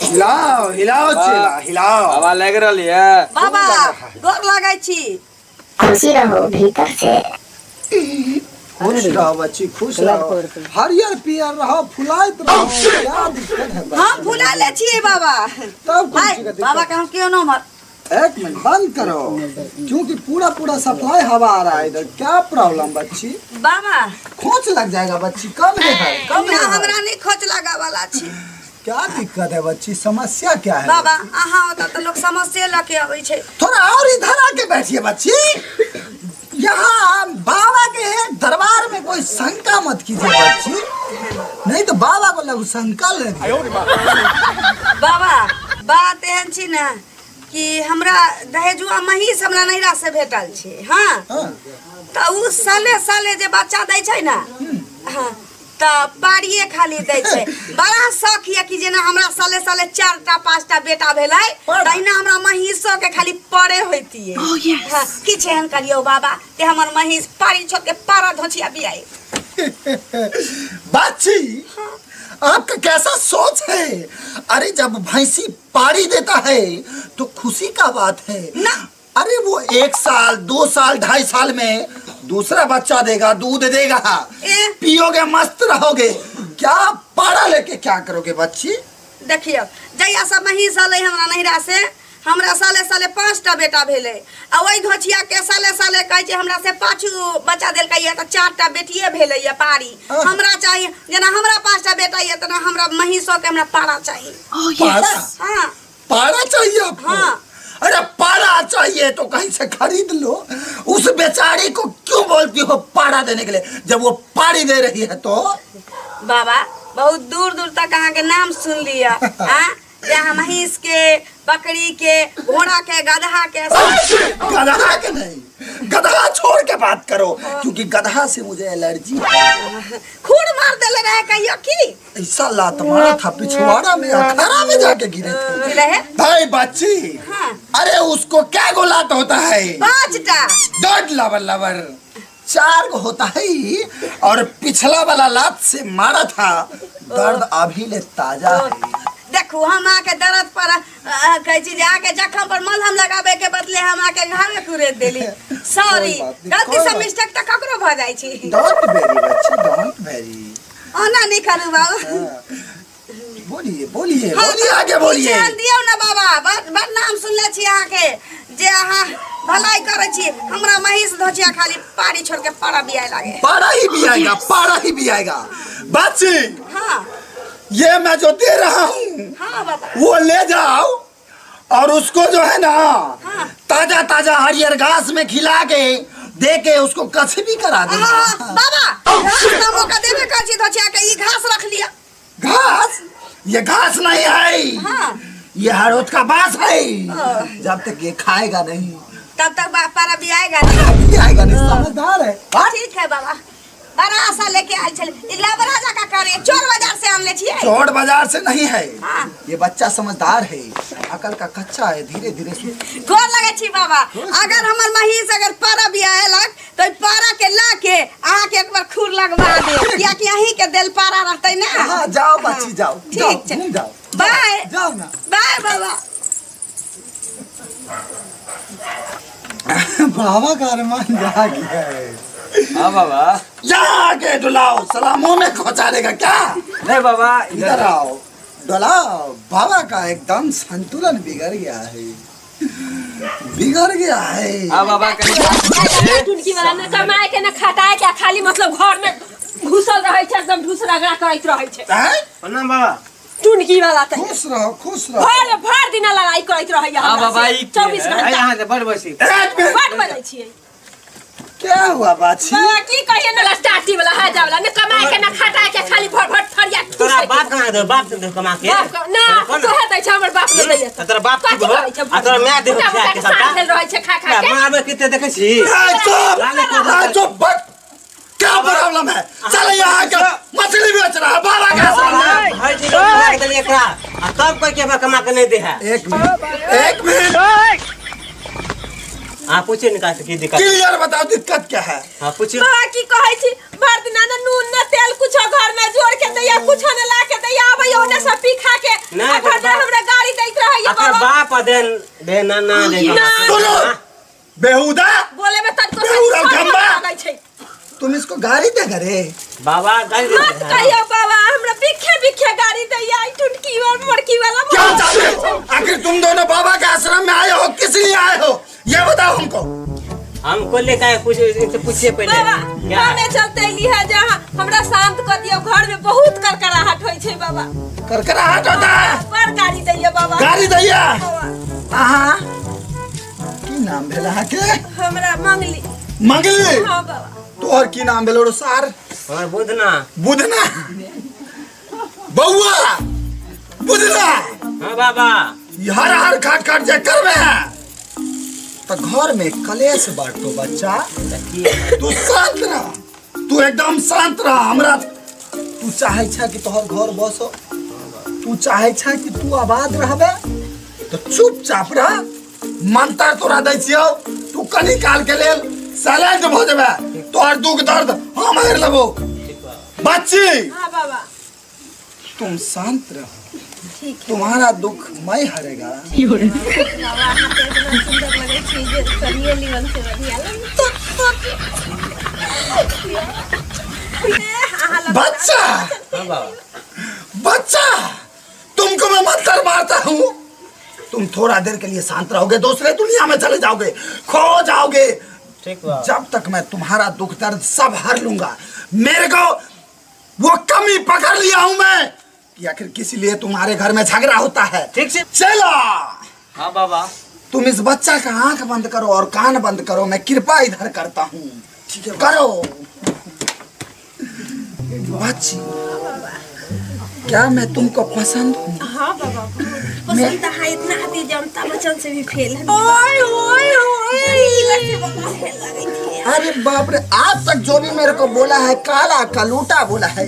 हिलाओ हिलाओ चेला हिलाओ। हवा लागि रहल यऽ। बाबा गोर लगै छी। खुशी रहो भीतर से। खुश रहो बच्ची, खुश रहो, हरियर पियर रहो, फुलाइत रहो, क्या दिक्कत है बच्ची? हम फुला ले छियै बाबा। तब कौन हाय चीज का दिक्कत? बाबा के हम क्यों न मर। एक मिनट बंद करो, क्योंकि पूरा पूरा सप्लाई हवा आ रहा है इधर। क्या प्रॉब्लम बच्ची? बाबा खोच लग जाएगा बच्ची, कम है भाई, कम ना है। हमरा नहीं खोच लगा वाला छी। क्या दिक्कत है बच्ची, समस्या क्या है? बाबा अहाँ ओतऽ तऽ लोक समस्ये लऽ के अबै छै। थोड़ा और इधर आके बैठिए बच्ची। यहाँ बाबा के दरबार में कोई शंका मत कीजिए बच्ची, नहीं तो बाबा को लघु शंका लगे। बाबा बात एहन छी ने कि हमरा दहेजुआ महीष हमरा नैहरा से भेटल छै। हाँ। तऽ उ साले साले जे बच्चा दै छै ने, हाँ, तऽ पारिये खाली दै छै। बड़ा शौक यऽ कि जेना हमरा साले साले 4टा 5टा बेटा भेलै तहिना हमरा महीषो के खाली परे होइतियै। हाँ, किछु एहन करियौ बाबा कि हमर महीष पारी छोड़ के पारा धोचिया बियाई। बच्ची आपका कैसा सोच है? अरे जब भैंसी पारी देता है तो खुशी का बात है ना। अरे वो 1 साल 2 साल 2.5 साल में दूसरा बच्चा देगा, दूध देगा, ए? पियोगे, मस्त रहोगे। क्या पारा लेके क्या करोगे बच्ची? देखियो जहिया सब महीष अलै हमरा नैहरा से, हमरा साले साले 5टा बेटा भेलै, आ ओहि घोचिया के साले साले कहै छै हमरा से पाछू बच्चा देलकै तऽ 4टा बेटिए भेलै ये पारी। हमरा चाही जेना हमरा 5टा बेटा ये तेना हमरा महीषो के हमरा पारा चाही। पारा? हाँ। पारा चाहिए आपको? हाँ। अरे पारा चाहिए तो कहीं से खरीद लो, उस बेचारी को क्यों बोलती हो पारा देने के लिए जब वो पारी दे रही है तो? बाबा बहुत दूर दूर तक अहाँ के नाम सुन लिया। हाँ? जे अहाँ महीष के, बकरी के, घोड़ा के, गधा के, सब। गधा के नहीं, गधा छोड़ के बात करो, क्योंकि गधा से मुझे एलर्जी है। खूर मार देले रहे कहियो की? ऐसा लात मारा था पिछवाड़ा में, अखाड़ा में जाके गिरे थे। रहे? भाई बच्ची। हाँ। अरे उसको क्या गो लात होता है? 5टा। डॉट लवर लवर 4 गो होता है, और पिछला वाला लात से मारा था, दर्द अभी ले ताजा है। देखू हम आके दर्द पर कहै छी जे आके जखम पर मलहम लगाबे के बदले हम आके घावे कुरेद देली। सॉरी, कोई बात नहीं, गलती कोई से बात मिस्टेक तऽ ककरो भऽ जाइ छै। Don't very बच्ची, don't very. ओना नहीं करू बाबू। हाँ। बोलिए बोलिए हाँ, बोलिए आगे बोलिए। चैन दियौ ना बाबा, बड़ बड़ नाम सुनले छी अहाँके जे अहाँ भलाई करै छी। हमरा महीष धोचिया खाली पारी छोड़ के पारा बियाय लागे। पारा ही भी आएगा, पारा ही भी आएगा बच्ची। हाँ। ये मैं जो दे रहा हूँ, हाँ बाबा। वो ले जाओ और उसको जो है ना, हाँ। ताजा ताजा हरियर घास में खिला के दे के उसको कछ भी करा देना। हाँ, बाबा, घास तो मौका देबे करै छी धोचिया के, ई घास रख लिया। घास? ये घास नहीं है। हाँ। ये हरोद का बांस है। हाँ। जब तक ये खाएगा नहीं तब तक पारा भी आएगा नहीं। भी आएगा नहीं, समझदार है। हाँ? ठीक है बाबा, बड़ा आशा लेके आयल छले। ई लबरा जका करे चोर बाजार से आनले छियै। चोर बाजार से नहीं है। हाँ। ये बच्चा समझदार है, अकल का कच्चा है, धीरे धीरे गोर लगे छी बाबा। खुश रहो। अगर हमर महीष अगर पारा भी आयलक तो ई पारा के ला के अहाँ के एक बार खुर लगवा दे, कियाकि अहीं के देल पारा रहतै ना। हाँ, जाओ बच्ची, जाओ। ठीक जाओ, छै। घूम जाओ। बाय। जाओ ना। बाय बाबा। बाबा का अरमान जा गया है। हाँ बाबा। यहाँ आके डुलाओ, सलामों में खोचा देगा क्या? नहीं बाबा, इधर आओ, डुलाओ। बाबा का एकदम संतुलन बिगड़ गया है, बिगड़ गया है। हाँ बाबा, कहीं टुनकी वाला न कमाए के न खटाए के, खाली मतलब घर में घुसल रहै छै, एकदम ढूस रगड़ा करैत रहै छै। हैं? प्रणाम बाबा। टुनकी वाला त खुश रहो, खुश रहो। भर भर दिन लड़ाई करैत रहैया हाँ हमरा बाबा, से। ई के 24 है? घंटा। यहाँ से बड़ बसी। एक मिनट। बड़ बजै छियै। क्या हुआ बाछी? बाबा की कहिए न टाटी वाला है जावला न कमाए के न खटाए के, खाली भर भर थरिया ठूसै तोरा के। बाप कहाँ दे? बाप दे कमा के? बाप ना, कोन? तोहे दै छै, हमर बाप नै दैया। त तोरा बाप की कथी हो? करै छै? आ तोरा my देहो मोटा खिया मोटा के के सबटा? साँझ भेल रहै छै खा खा के। माँ आबै कते देखै छी? ए, चुप! लाले को ए, चुप, बस। क्या प्रॉब्लम है? चल यहाँ के मछली बेच रहा है बाबा के सामने। भाई जी कमा के देलियै एकरा, आ तब कह के हमरा कमा के नहीं दे है। एक मिनट, एक मिनट। हाँ पूछिए निकाल से की दिक्कत? क्लियर बताओ दिक्कत क्या है? हाँ पूछिए। बाबा की कहै छी, भर दिना न नून न तेल कुछो घर में जोड़ के दैया, कुछो न ला के दैया, आबै ओने सब पी खा के। नहीं, आ भर बाबा। हमरा पर देन दे ना ना दे ना। सुनो बेहुदा बोले में तनिको बेहुरा शर्म खम्बा। लागै छै। तुम इसको गाली देगा रे बाबा गाली मत दे कहियो बाबा, हमरा बिखे बिखे गाड़ी दैया ई टुटकी और मड़की वाला। क्या चाहते हो आखिर? तुम दोनों बाबा के आश्रम में आए हो, किस लिए आए हो, ये बताओ हमको। हमको लेकर आए, पूछ इनसे पूछिए पहले। बाबा, क्या हमे चलते अइली है जहाँ हमरा शांत कर दियो, घर में बहुत करकराहट होइ छै बाबा। करकराहट होता है? बड़ गाड़ी दैया बाबा। गाड़ी दैया। बाबा, आहा, की नाम भेल अहाँके? हमरा मंगली। मंगली? हाँ बाबा। तोहर की नाम भेलो रो सार? हमर बुधना। बुधना बउआ, बुधना। हाँ बाबा। ई हर हर खाट खाट जे करबे है तो घर में कलेश बांटो बच्चा। तू शांत रह, तू एकदम शांत रह। हमरा तू चाहे छा कि तोहर घर बसो, तू चाहे छा कि तू आबाद रहबे, तो चुपचाप रह। मंत्र तोरा दै छियौ, तू कनी काल के लेल साइलेंट भऽ जेबे, तोहर दुख दर्द हम हेर लेबो। बच्ची। हाँ बाबा। तुम शांत रहो, तुम्हारा दुख मैं हरेगा। बाबा, अहाँ तऽ इतना सुन्दर लगै छी जे सनिए लीवन से बढ़िया लगै। अहाँ लग बच्चा। हाँ बाबा। बच्चा, तुमको मैं मंत्र मारता हूँ, तुम थोड़ा देर के लिए शांत रहोगे, दूसरे दुनिया में चले जाओगे, खो जाओगे। ठीक बा। जब तक मैं तुम्हारा दुख दर्द सब हर लूंगा। मेरे को वो कमी पकड़ लिया हूं मैं कि आखिर किस लिए तुम्हारे घर में झगड़ा होता है। ठीक से। चलो। हाँ बाबा। तुम इस बच्चा का आंख बंद करो और कान बंद करो, मैं कृपा इधर करता हूँ। ठीक है, करो। बच्ची, क्या मैं तुमको पसंद हूँ? हाँ बाबा, बहुत पसंद है। इतना हती जे अमिताभ बच्चन से भी फेल है। ओए ओए ओए। बाबा, फेल लगै छै। अरे बाप रे, आज तक जो भी मेरे को बोला है काला कलूटा बोला है,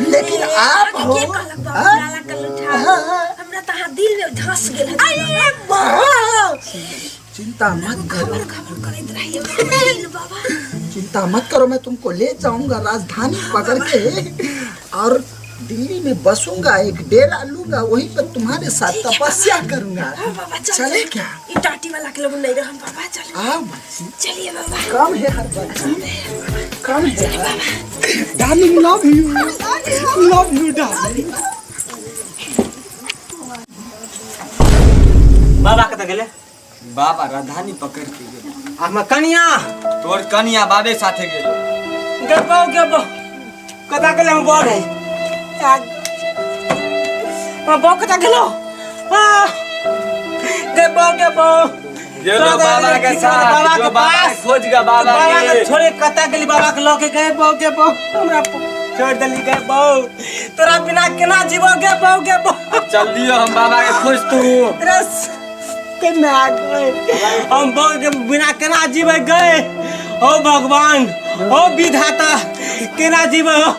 लेकिन आप हो। के कहलक बाबा? हाँ? काला कलूठा। हाँ। हमरा तऽ अहाँ दिल में धस गेल है। अरे बाप, चिंता मत करो। खबर खबर करैत रहिए दिल बाबा। चिंता मत करो, मैं तुमको ले जाऊंगा राजधानी पकड़ के और दिल्ली में बसूंगा, एक डेरा लूंगा, वहीं पर तुम्हारे साथ ठीक है तपस्या करूंगा। हाँ बाबा, चल। चले चल। क्या? ई टाटी वाला के लोग नहीं रहम बाबा, चलो। आओ बच्ची। चलिए बाबा। कम है हर बच्ची, कम है। Darling, love you, love you darling. बाबा कतऽ गेलै? बाबा राजधानी पकड़ के गेल। आ हमर कनिया? तोर कनिया बाबे साथे गेल। गबो गबो, कतऽ गेलै हम बड़ है? हमर बौ कतऽ गेलो? आ गबो गबो। गेलो बाबा के साथ। बाबा जो के बाबा के पास। खोज गा बाबा बाबा के के छोड़े कतऽ गेली? बाबा के लऽ के गए। बौ गे बौ, हमरा छोड़ देली गे बौ, तोरा बिना केना जीवो गे बौ गे बौ। चल दियो, हम बाबा के खोज तू। रस केना गए, हम बौ के बिना केना जीवे गए? ओ भगवान, ओ विधाता, केना जीवे हो?